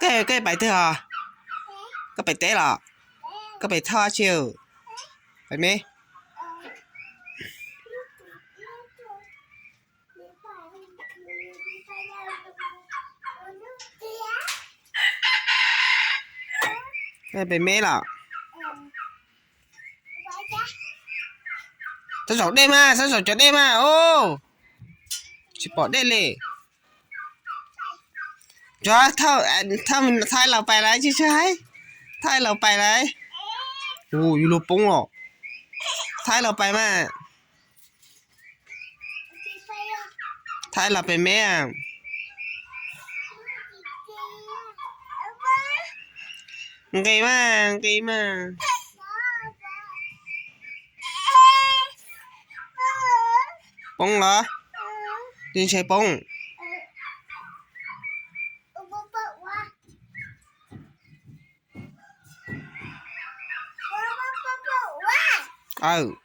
Koj, koj pais twg os? Koj pais teb los? Koj pais thoj tsi? Pais me. Pem me los? Sab saum dej mas, sab saum cov dej mas os. Tsis pom dej li. Thaij los pais lawm tsis tsaug, thaij los pais lawm. Ua, yuav luag poob los. Thaij los pais mas. Thaij los pem me. Nqis mas, nqis mas. Poob los? Tsis ntshai poob. Aw.